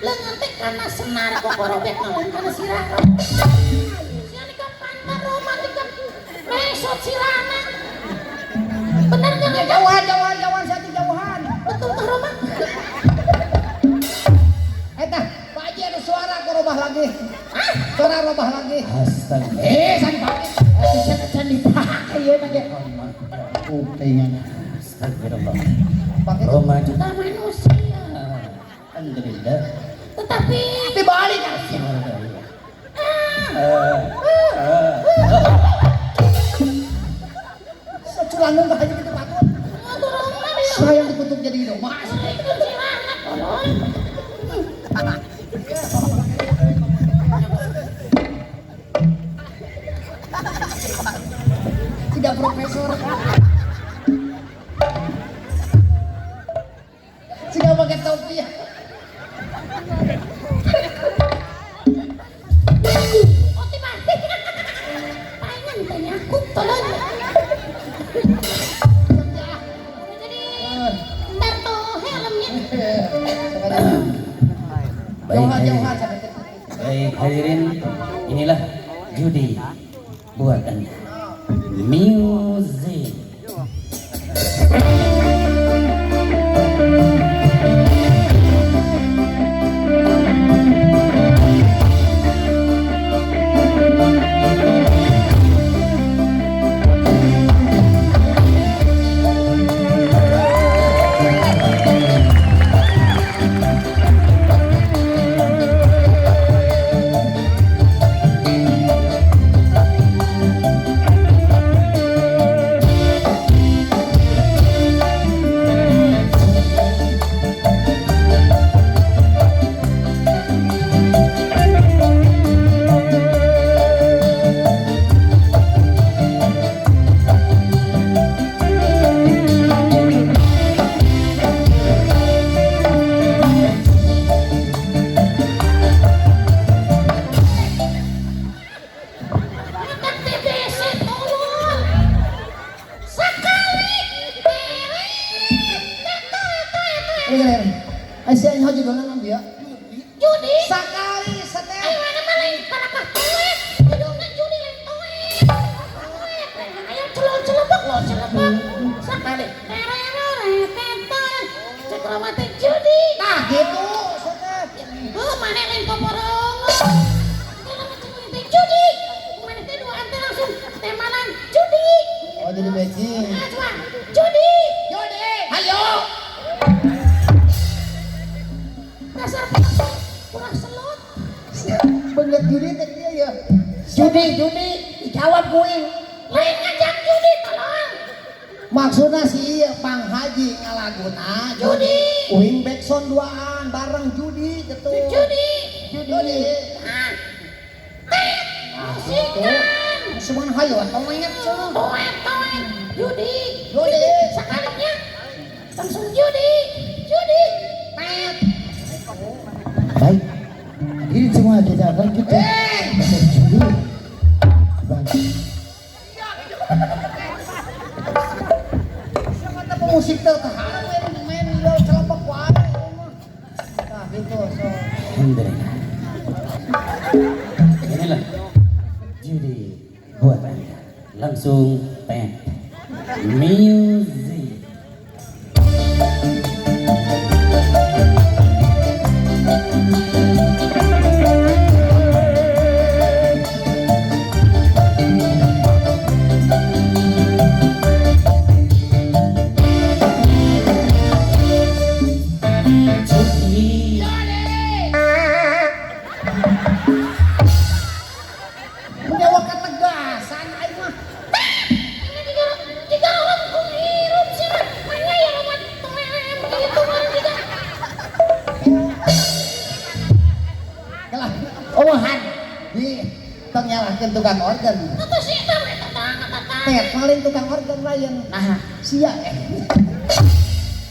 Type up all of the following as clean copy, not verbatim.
Leungeun teh kana senar kokorobek lain kana sirah. Sia nika pantar Roma tika mesot sirana. Bener enggak? Jauhan, jauhan, jauhan, satu jauhan. Betul kah Roma? Eta, Pak Haji ada suara kok robah lagi. Suara robah lagi. Astaga. Eh, san pake. Atuh cenah can dipake ieu mah ge. Kupingan. Astagfirullah. Pakai Roma juga Kita manusia. alhamdulillah. Tetapi dibalik kan. Seculangan kayak gitu patut. Atuh Roma dia. Saya yang dikutuk jadi domba. Itu sirana tolong. Tidak profesor. Sudah pakai topi ya. Oh tiba. Palingan teh nyakup tolong. Jadi ntar tuh helmnya. Baik, Jauhan, hadirin. jauhan sampai ke Baik, hadirin, inilah judi buat Anda. Music. Ngetak TBC tolong. Sekali. Ini kan, eh, si Anjo juga nang dia. Judi. Sekali setel. Ayo mana mah lain kalakah toet. Judulna judi lain toet. Toet. Ayo celok-celebek lo celebek. Sekali. Tererere cek Roma teh judi. Nah, gitu setel. Oh, mana lain koporong. Teh judi. Mana teh dua ante langsung temalan judi. Oh, jadi backing. Ah, coba. Judi. Judi, ayo. Dasar kurang selot. Bener judi teh dia ya. Judi, judi, dijawab kuing. Lain ngajak judi tolong. Maksudnya si iya Pang Haji ngalaguna Judi. Uing backsound duaan bareng judi gitu. Judi. Judi. Ah. Tet. Musikan. Semua hayo atau ingat semua. Toet toet. Judi. Judi. Sekalinya langsung judi. Judi. Tet. Baik, hadirin semua kita lanjutkan Eh. untuk judi. Baik. Kata pemusik teh tahan main main lo celopok wae. Nah, gitu so. Alhamdulillah. Inilah judi buat Anda. Langsung tet. Music. Judi. Menjawab ketegasan aing mah. Ini juga jika orang hirup sih mah. Mana ya rumah toem gitu orang juga. Kalah. Oh, han. Di tong nyalahkeun tukang organ. Atau sih eta mah eta tang. Tet paling tukang organ lain. Nah, Sia eh.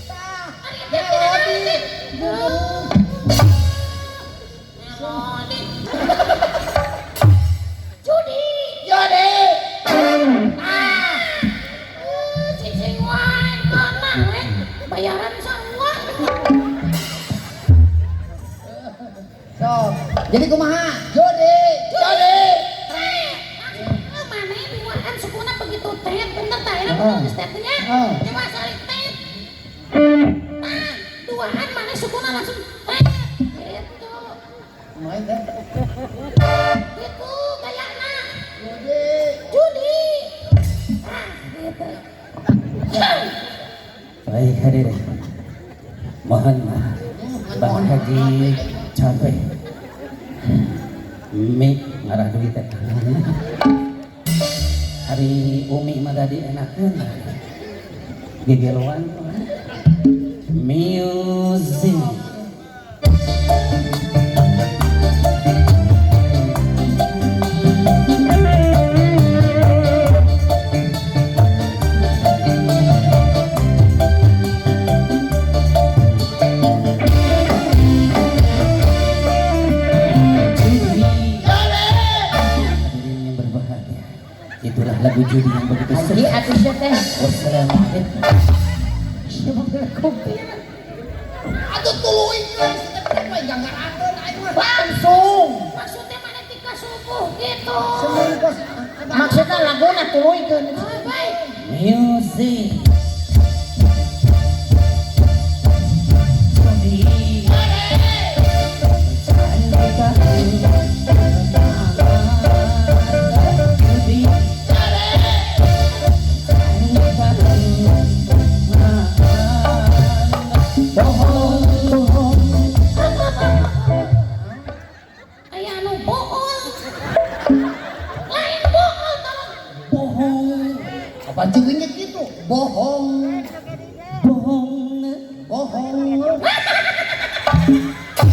Tah, melodi. Melodi. Judi. Judi. Ah. Cicing wae kana we. Bayaran semua. Jadi kumaha? Judi. Judi. Mana duaan sukuna begitu tet bener tak enak bener stepnya. Coba sekali tet. Nah, duaan mana sukuna langsung tet. Gitu. Main tet. Gitu kayakna. Judi. Judi. Ah, gitu. Baik hadirin. Mohon maaf. Bang Haji capek. Mik ngarah duit eta. Hari Umi mah tadi enakeun. Gegeloan. Music. Itulah lagu judi yang begitu Haji atuh sia teh. Wassalamualaikum. Siapa kopi? Atuh tuluy geus teh mah gangarakeun aing mah. Langsung. Maksudnya mana tika subuh gitu. Maksudnya laguna tuluykeun. Baik. Music. Judi. Bohong, bohong, bohong.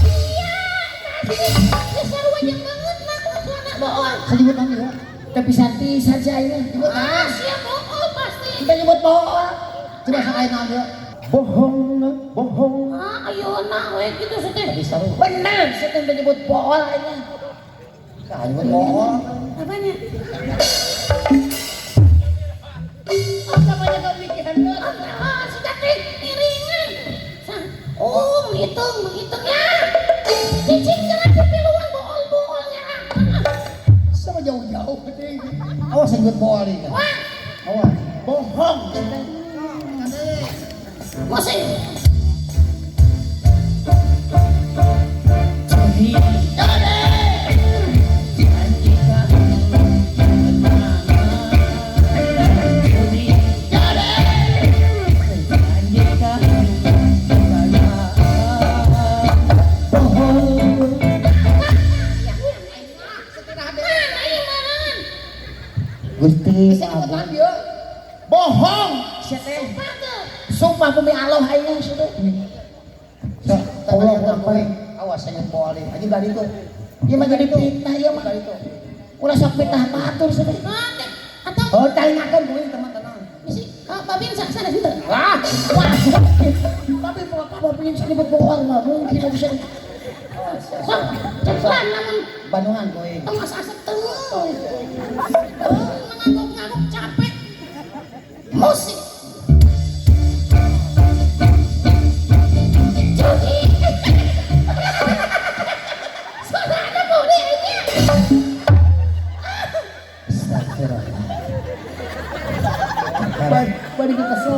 Iya, seru aja banget mah bohong. Senyebut kami ya. Tapi pisan saja ini. Ah, siap bohong pasti. Kita nyebut bohong. Coba sekali naon ya. Bohong, bohong. Ah, ayo nah we gitu sih. Tapi seru. Benar, saya teh nyebut bohong aja. Sah nyebut bohong. Apanya? Oh, menghitung ya. Cicing jangan kepiluan bohong-bohongnya. Sama jauh-jauh. Awas nyebut bohong ini. Wah. Awas. Bohong. Musik. Judi. Gusti bohong sumpah bumi Allah aing sudah. Allah akbar. Awas saya boleh. Aja bari itu. Ieu mah jadi fitnah ieu mah. Ulah sok fitnah batur sudah. Atau oh calingakeun kuing teman-teman. Bisi babin sana situ. Wah, wah. Tapi mau babin disebut bohong mah mungkin bisa. Sok cepat lamun Bandungan kuing. Tong asa teu. Mengangguk-ngangguk capek. Musik. Judi. Suara ada boleh aja. Astagfirullah. Bari kita kesel.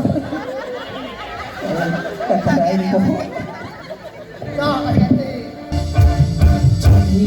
Kata aing bohong. Sok hati. Judi.